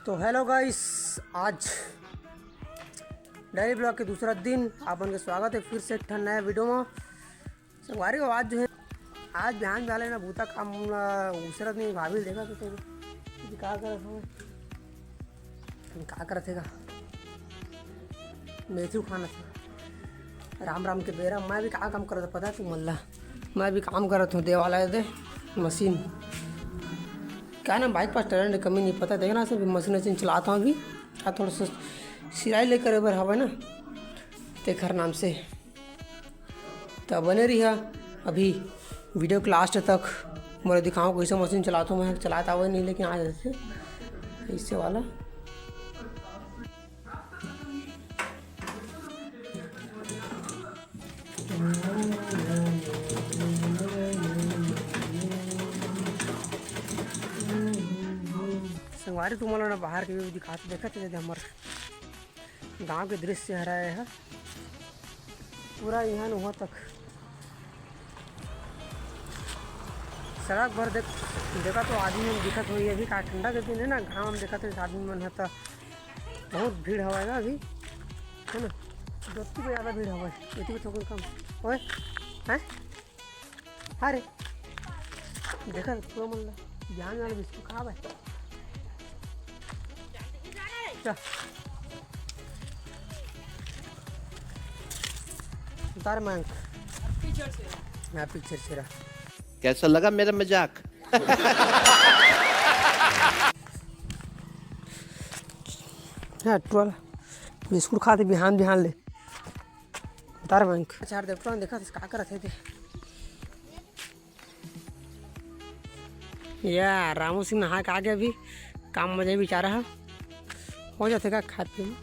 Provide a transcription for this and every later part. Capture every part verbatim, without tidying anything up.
तो hello guys, आज daily vlog के दूसरा दिन आप मन के स्वागत हे फिर से एक ठन नया video म। संगवारी हो, आज जो हे, आज बिहान बिहान ले ना बूता काम ला उसरत नहीं, भाभी ल देखत हे तो का करत हवय, का करत हे गा, मेथी उखानत हे। राम राम के बेरा मैं भी का काम करत हवं पता हे तुमन ला, मैं भी काम करत हवं, दे वाला हे दे मशीन, का नाम, बाइक पास टैलेंट कमी नहीं पता, देखना से भी मशीन वशीन चलात हवं अभी, का थोड़ा सा सिलाई ले करे बर हवय ना, तेखर नाम से। त बने रहिहा, अभी video के last तक मोला दिखाओ कैसे मशीन चलात हवं मैं, चलात आवय नहीं लेकिन आ जाथे ऐसे वाला। संगवारी तुमन ला ना बाहर के view दिखात, देखत हे हमर गांव के दृश्य हरय एहा, पूरा इहां उहां तक सड़क भर देख, देखा तो आदमी मन दिखत होही। अभी का ठंडा के दिन हे ना, घाम देखत होही आदमी मन ह, त बहुत भीड़ हवय गा अभी, हे ना, जोती को ज्यादा भीड़ हवय, एती को थोकन कम। ओए, हैं? अरे, देखा तो मन ला, जान वाला बिस्कुट खा भाई। चल। उतार मांग। मैं पीछे छेरा। कैसा लगा मेरा मजाक? हाँ, टोल बिस्कुट खाते बिहान बिहान ले। उतार मांग। चार देवता देखा का करत हे ते। या रामू सिंह नहा के आगे अभी काम मजे बेचारा ह। हो जाथे का खाए पिए म।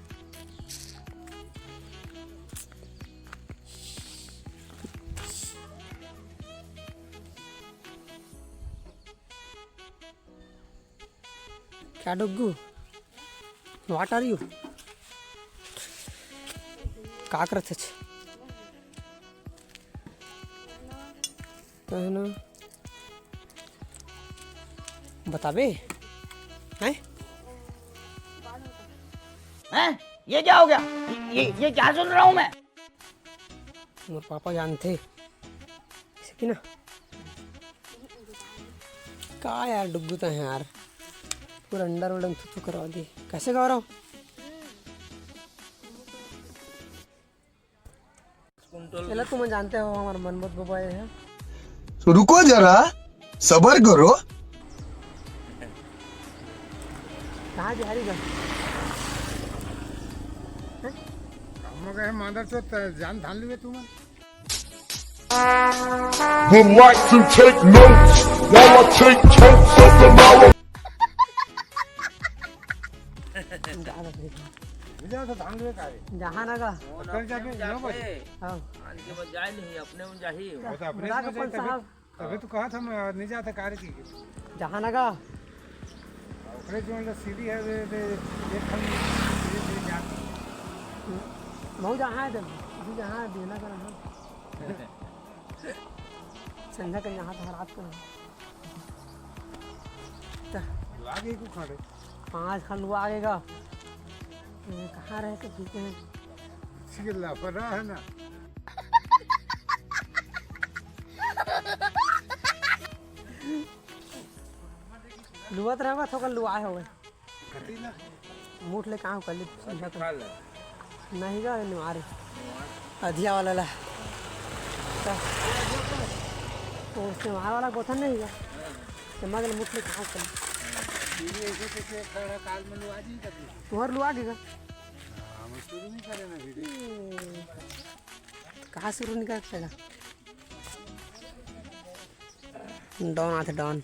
क्या डुग्गू? What are you? का करत हच? कहना बताबे? हैं? हैं? ये क्या हो गया? ये, ये क्या सुन रहा हूँ मैं? मोर पापा जानथे, ऐसे कि ना? का यार डुग्गू तो है यार, पूरा अंडा रोडन थू थू करवा दी। कैसे गौरव? एला तुम जानते हो, हमारे मनमोहन बाबा ये है। तो रुको जरा, सबर करो। कहाँ बिहारी का? हम गए मादर चोत जान धान लिए तुम। Would like to take notes while I take totes of the knowledge. जा रहा है। जा तो धान ले का रे। जहाँ ना का। वो ना कर जाके अपने में लो भाई। जाके। हाँ। आन के बाद जाए नहीं, अपने में जाही। वो तो अपने बता में दो कौन जाए, तभी, साहब। तभी तो कहा था मैं, नहीं जाता कार की। जहाँ ना का। ओकरे जो मतलब सीढ़ी है, वे, वे, एक हम, ये, ये जा। बहुत जहाँ है, जब, अभी जहाँ है, देना का ना। संध्या के यहाँ था रात को। त लुआ गई को खड़े। पाँच खन लुआ गएगा। ये कहाँ रहे के पीते हैं? अच्छी लापरवाह है ना। लुआत रहवा थोका लुआए होवे। कटी ना। मुठ ले कहाँ कर ली? खा ले। नहीं गा, निवार। अधिया वाला ला। तो, तो उसने वहाँ वाला गोथन नहीं गा। तो मगल मुठ ले कहाँ कर ली? ये ऐसे कैसे खड़ा काल में लुआ जी कभी? तुम्हार लुआ के गा? हाँ, हम शुरू नहीं करे ना वीडियो। कहाँ शुरू नहीं कर सका? डॉन आथे, डॉन,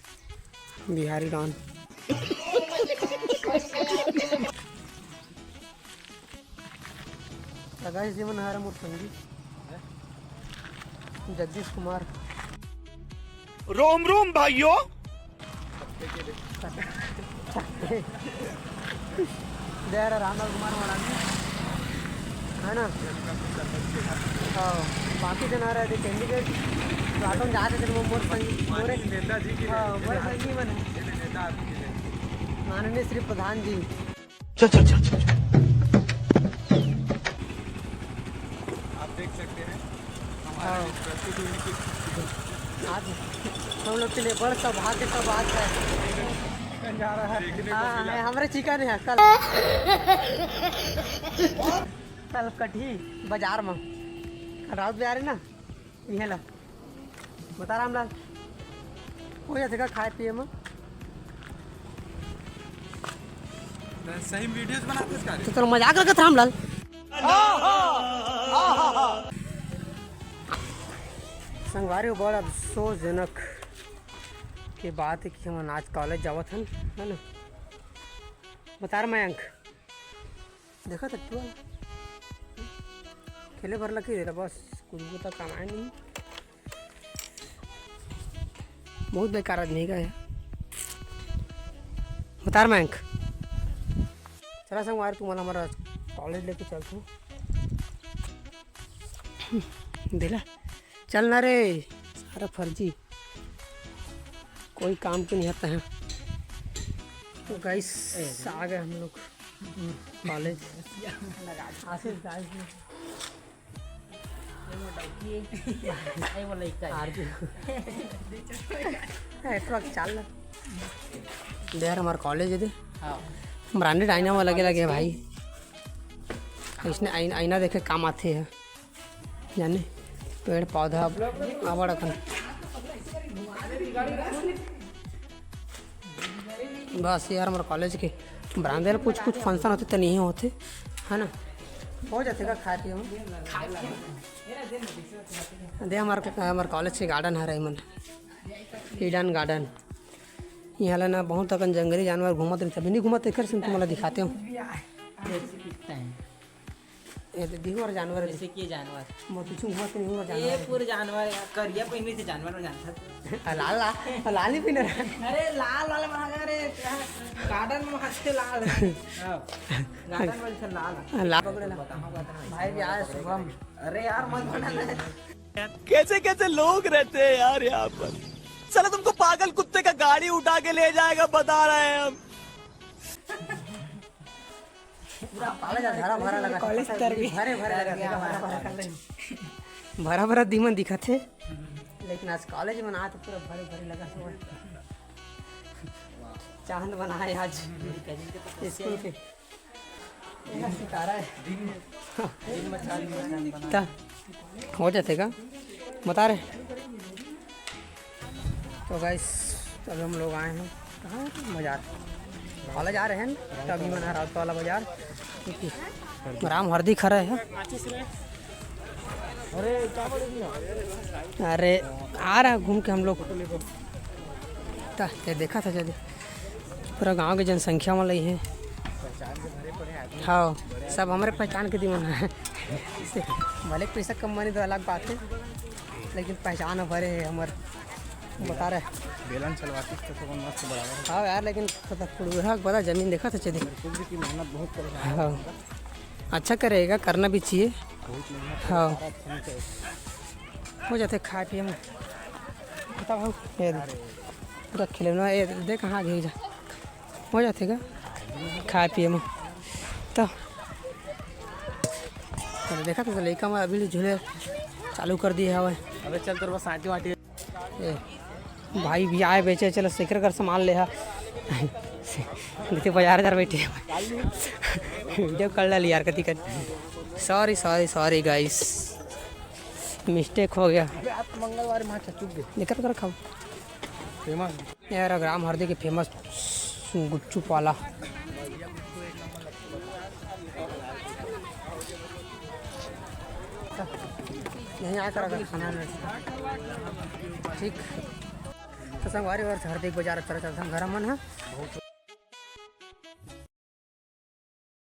बिहारी डॉन। तो गाइस, ये मन हमारा मोर संगी जगदीश कुमार। रोम रोम भाइयों। जय राम लाल कुमार मराठी, है ना? हाँ, बाकी जन आ रहे थे कैंडिडेट, तो ऑटो में जाते थे वो मोर संगी, मोरे, नेताजी की हाँ, मोरे संगी मन है। नेता आपकी है। माननीय श्री प्रधान जी। चल, चल, चल, चल। आप देख सकते हैं, हमारे हाँ। प्रस्तुत होने की आज हम लोग के लिए बड़ सौभाग्य का बात है। चिकन जा रहा है। देखने को हाँ, मिला। है, हमरे चिकन है। कल, कल कटही बाजार में, कल राउत बाजार है ना, इहे ला। बता रामलाल, हो जाथे का खाए पिए में? सही वीडियोज बनाते इसका। तो तोर मजाक लगत रामलाल। संगवारी हो, बड़ अफसोसजनक के बात है कि हमन आज कॉलेज जावत हन, है ना? बता रहा मयंक, देखा था तू खेले भर लगी रहा, बस कुछ को तो कमाए नहीं। बहुत बेकार आदमी का है। बता रहा मयंक, चला संगवारी, तू मला हमारा कॉलेज लेके चल तू। दिला, चल ना रे, सारा फर्जी, कोई काम के नहीं आता है। तो गाइस, आ गए हम लोग कॉलेज। आशीष गाइस, आरती। ए, थोड़ा चाल ना। दे यार, हमार कॉलेज है दे। हाँ। ब्रांडेड आईना में लगे लगे भाई। इसने आईना, आईना देखे काम आते हैं, जाने पेड़ पौधा अबड़ अकन। बस यार, हमारे कॉलेज के बरामदे ल कुछ कुछ फंक्शन होते त नहीं होते, है ना? हो जाते का खाए पिए में। दे हमारे, हमारे कॉलेज के गार्डन है रही मन, ईडन गार्डन। यहाँ ला ना बहुत अकन जंगली जानवर घूमत रहिथे, अभी नहीं घूमत, एकर से तुम्हाला दिखाते हो। ये तो दिखो और जानवर है। जैसे कि ये जानवर। मैं पीछे घूमत नहीं हूँ, ये जानवर है। पूरे जानवर है, करिया पहिने से जानवर में जानता था। आ, लाल, लाल, लाल ही पहिने रहा। अरे लाल वाला बना गया रे, गार्डन में हंसते लाल है। हाँ, गार्डन में जैसे लाल है। हाँ, लाल। भाई भी आए शुभम। अरे यार, मत बना ले। कैसे कैसे लोग रहते हैं यार यहाँ पर। साला तुमको पागल कुत्ते का गाड़ी उठा के ले जाएगा, बता रहे हैं हम। पूरा कॉलेज भरा भरा लगा, कॉलेज तर गई। भरे भरे लगा, भरा भरा दिमन दिखत हे, लेकिन आज कॉलेज में ना तो पूरा भरे भरे लगा हुआ। चांद बना है आज स्कूल के। ये सितारा है। ता हो जाते का बता रहे। तो गाइस, अभी हम लोग आए हैं कहाँ? बाजार, कॉलेज आ रहे हैं ना, तो अभी मना रहा वाला बाजार, क्योंकि राम हरदी खड़ा है। अरे आ रहा है घूम के हम लोग। ता, ते देखा था जल्दी पूरा गांव के जनसंख्या में लई है। हाँ, सब हमारे पहचान के दिमन है। भले पैसा कम मानी तो अलग बात है, लेकिन पहचान भरे है हमर, बता रहे। बेलन चलवाती तो सब मस्त बराबर है। हाँ यार, लेकिन पता कुड़ुरा के पता जमीन देखा था चली। कुछ भी की मेहनत बहुत करे। हाँ, अच्छा करेगा, करना भी चाहिए। बहुत मेहनत हाँ। करे, अच्छा नहीं करे। हो जाते खाए पिए में। बता भाऊ, ये दे। पूरा खिलौना, ये दे कहाँ गई जा। हो जाते का खाए पिए में। तो अरे देखा तो लइका में अभी ले झूले चालू कर दिए हवे। अबे चल तोर बस आंटी वांटी। ए, भाई भी आए बेचे, चलो सेकर कर सामान ले हा। देखते बाजार हजार बैठे हैं। वीडियो कर डाली यार कति कर। सॉरी सॉरी सॉरी गाइस, मिस्टेक हो गया। अबे आज मंगलवार में चुप गए। देखा तो कर खाओ। फेमस। ये रहा ग्राम हरदी के फेमस गुपचुप वाला। यहीं आकर अगर खाना मिल सकता। ठीक। तो संगवारी और हरदी के बाजार चला चलथन घर मन ह।